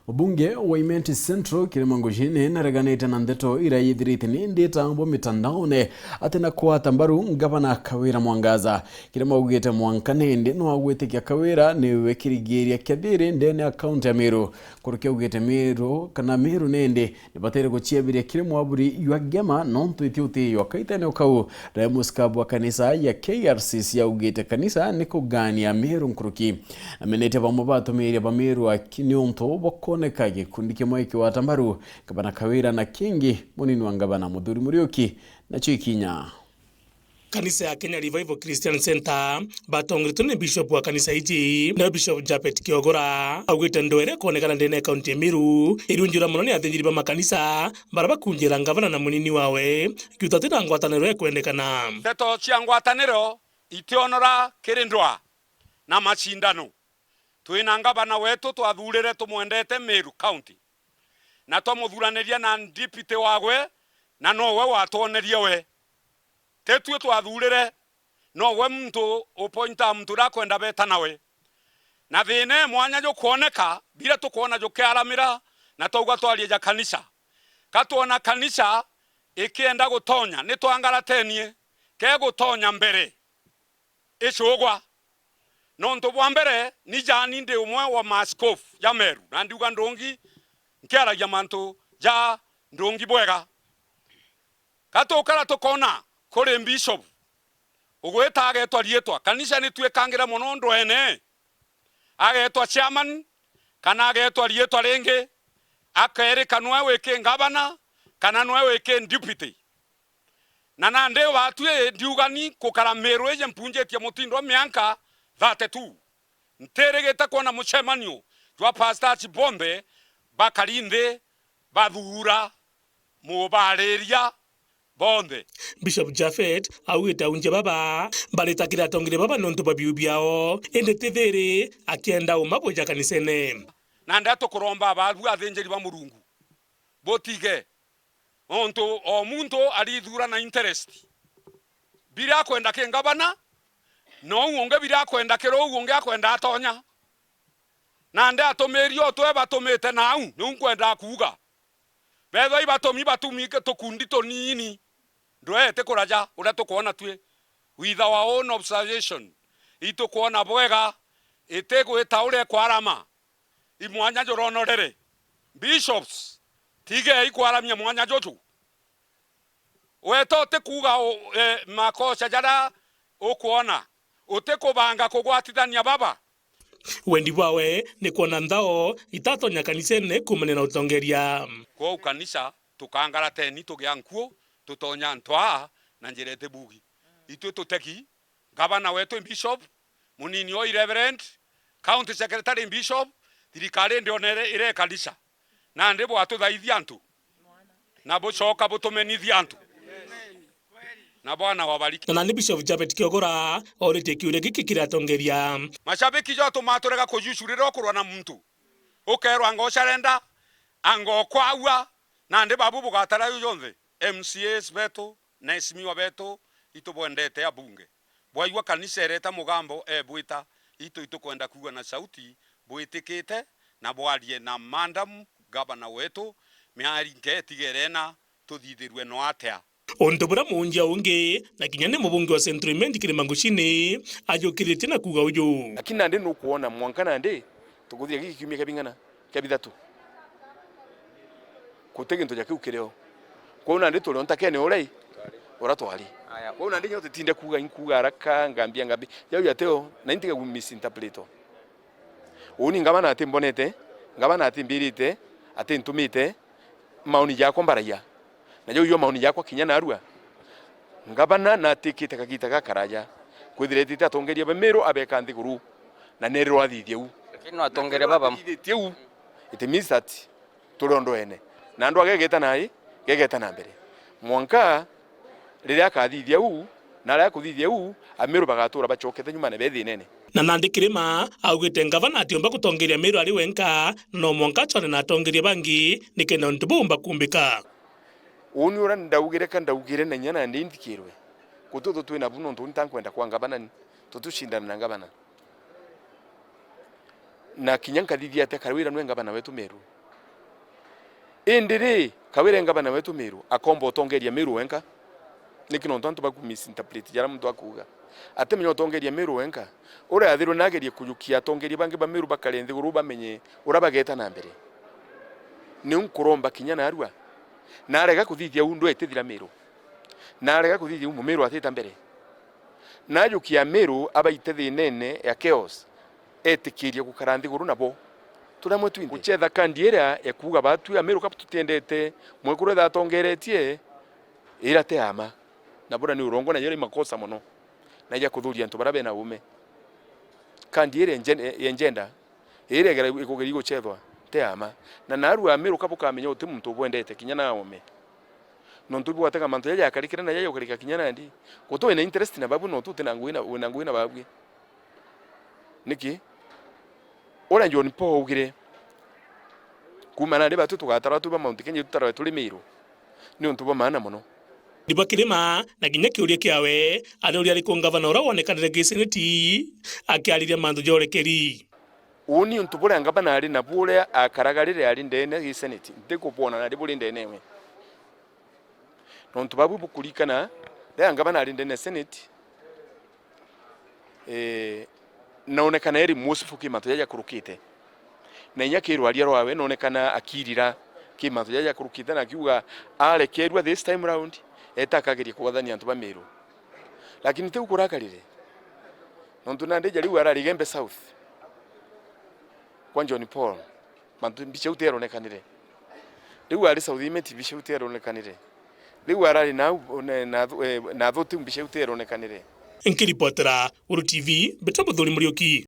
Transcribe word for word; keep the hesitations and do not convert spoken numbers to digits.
Mubunge wa Imenti Central, Kirima Ngujine, nareganite na ndeto iria yithirite ni ndita bo mitandaone ati na kwata mbaru Ngavana Kawira Mwangaza. Kirima augite mwanka nindi no agwitikia Kawira niwe kirigiria kia thiri ndene ya kaunti ya Meru. Nkuruki augite Meru kana Meru nindi nibatere guciabiria kiri mwaburi jwa Gema nontu iti utiiyo. Kaitene o kau, Remus Kabu wa kanisa ya K R C C augite kanisa ni kugania Meru nkuruki. Namenete bamwe batumiria ba Meru aki niuntu bwa kwoneka gikundi kimwe kiwata mbaru Ngavana Kawira na kingi munini wa Ngavana Muthuri Muriuki nacio ikinya. Kanisa ya Kenya Revival Christian Centre batongeretwe ni Bishop wa kanisa iji, nawe Bishop Japhet Kiogora augite ndwere kwonekana ndene ya kaunti ya Meru iriunjirwa mono ni athinjiri ba makanisa bara bakunjira ngavana na munini wawe kiuta tina ngwataniro ikwendekana. Ndeto cia ngwataniro itionora kiri ndwa na macindano. Twina ngavana wetu twathurire tumwendete Meru County, na twamuthuraniria na deputy wagwe, na nowe watwonerie we. Ti tui twathurire, nowe muntu upointa muntu uria akwenda beta nawe. Na thina e mwanya jukwoneka, biria tukwona jukiaramira, na twauga twarie ja kanisa. Ka twona kanisa ikienda gutonya, ni twangaratenie, ke gutonya mbere icugwa. Nontu bwa mbere, ni jani ndi umwe wa maaskofu ja Meru, na ndiuga ndungi, nkiaragia mantu ja ndungi bwega. Ka tukara tukona kuri bishop ugwita agetwa riitwa, kanisa ni twikangira mono ndwene, agetwa chairman, kana agetwa riitwa ringi, akerika nwe wiki ngavana, kana nwe wiki deputy. Na nandi batwi ndiuga ni kukara Meru iji mpunjitie mutindo mianka thirty-two. Ntirigite kwona mucemanio jwa pastors bonthe bakari nthi bathuura mubariria bonthe. Bishop Japhet augite aunjia baba baritakira atongeria baba nontu bwa biu biao, indi ti thiri akienda uma bwija kanisene. Nandi tukuromba babu athinjiri ba Murungu, butige. Nontu o muntu arithura na interest. Biria akwenda ki ngavana, nou ungi biria akwenda kiri uu ungi akwenda atonya. Nandi atumiri o twe batumite nau, niu nkwendaa kuuga. Bethwa ibatumi batumi tukundi tunini, ndwee ti kuraja uria tukwona twi. With our own observation, itukwona bwega, itigwita uria ikwarama. I mwanya juronorere. Bishops, tigei kwaramia mwanya juju. Weta utikuuga u-, e, makosa jaria ukwona, utikubanga kugwatithania baba. Wendi bwawe ni kwona nthao itatonya kanisene kuumania na utongeria. Kwou kanisa tukangarateni tugia nkuu, tutonya ntwaa na njira itibugi. Itwi tutegi, ngavana wetu i bishop, munini o i reverend, county secretary i bishop, thirikari ndiona ire, ire kanisa. Nandi bwatuthaithia antu, na bucoka butumenithia antu. Na Bwana wabariki. Na nandi Bishop Japhet Kiogora oritie kiuria giki kiri atongeria. Mashabiki jo tumaturega kujucu riria ukurwa na muntu. Ukerwa ngo carenda, ango kwaua, nandi babu bugatara ju jonthe. M C As betu, na esimiwa betu, itubwendete abunge. Bwaigua kanisa ireta mugambo ebwita, itu itukwenda kuigua na sauti, bwitikite na bwarie na madam gavana wetu, miari nke itigere na tuthithirwe no atia. Untu buria muunjia ungi, na kinya ni mubunge wa Central Imenti Kirima Ngucini, ajukiritie na kuuga uju. Lakini nandi nukwona mwanka nandi tukuthia giki kiumia kia bing'ana, kia bithatu. Guti gintu ja kiu kirio. Kwou nandi turi o ntakene uria i, uria twari. Aya, kwou nandi nyo tutinde kuuga, inkuuga haraka, ngambia, ngambia. Jau jatio, na intiga gu misinterpret o. Uuni ngavana atimbonete, ngavana atimbirite, atintumite, maoni jakwa mbaragia. Na jau jo maoni jakwa kinya narua. Ngavana natikite kagita gakaraja. Kwithira etite atongeria ba Meru abeka nthiguru. Na nerirwa athithia u. Lakini no atongeria baba. Athithitie u. It means that turi o ndwene. Na andu agegeta nai, gegeta na mbere. Mwanka riria akathithia u, na aria akuthithia u, Ameru bagatuura bacokete nyuma na be thiinene. Na nandi Kirima augite ngavana atiumba gutongeria Meru ari wenka, no mwanka acwane na atongeria bangi, nikenda untu buumba kuumbika. Uuni uria ndaugire ka ndaugire na inya nandi nthikirwe. Guti uthu twina bu nontu uuni tankwenda kwa ngavana ni. Tutucindana na ngavana. Na kinya nkathithia atia Kawira nwe ngavana wetu Meru? Indi ri, Kawira e ngavana wetu Meru, akomba utongeria Meru wenka? Niki nontu antu baku misinterpret jaria muntu akuuga. Atimenya utongeria Meru wenka? Uria athirwe nagerie kujukia atongeria bangi ba Meru bakare nthiguru bamenye uria bageta na mbere. Niu nkuromba kinya narua. Narega kuthithia uu ndwetithira Meru. Narega kuthithia uu Mumeru atita mbere. Najukia Meru abaite thinene ya chaos, etikiria gukara nthiguru nabo. Turi amwe twinthe. Gucetha kandi iria ya kuuga batwi Ameru ka tutiendete mwekuru etha atongeretie, ira ti ama. Na bura ni urongo na yari makosa mono. Na ya kuthuria antu bara bena ume. Kandi iria engen-, enjenda, iria igera-, ikugeria gucethwa, ti ama. Na narua Ameru ka bukamenya uti muntu ubwendete kinya na ume. Nontu bwatega mantu jaja jakarikire na jaja ukarika kinya nandi. Guti wina interest na babu nontu uti na ngugi na, wina ngugi na babwi. Niki? Uria John Paul augire, kuuma nandi batu tugatara tu ba Mount Kenya tutarawe turi Meru. Ni untu bwa maana mono. Ndibakirima na kinya kiuria kiawe, aroria ariku ngavana uria wonekanire gi seneti akiariria mantu ja urekeri. Uu ni untu buria ngavana ari nabu uria akaraga riria ari ndene gi seneti, ntikubwona nari buri ndene ewe. Nontu babu bukurikana, riria ngavana ari ndene ya seneti, eh, naonekana eri remorseful ki mantu jaja jakurukite. Na inya ki rwaria rwawe, naonekana akirira ki mantu jaja jakurukite, na akiuga arekerua this time round, eta akageria kuwathania antu ba Meru. Lakini tiu kurakarire. Nontu nandi ja riu arari Igembe South kwa John Paul, mantu mbica iu tieronekanire. Riu ari South Imenti, mbica iu tieronekanire. Riu arari nau, ne-, nathu-, eh, nathu tiu mbica iu tieronekanire. Nkiripotera Guru T V, mbita Muthuri Muriuki.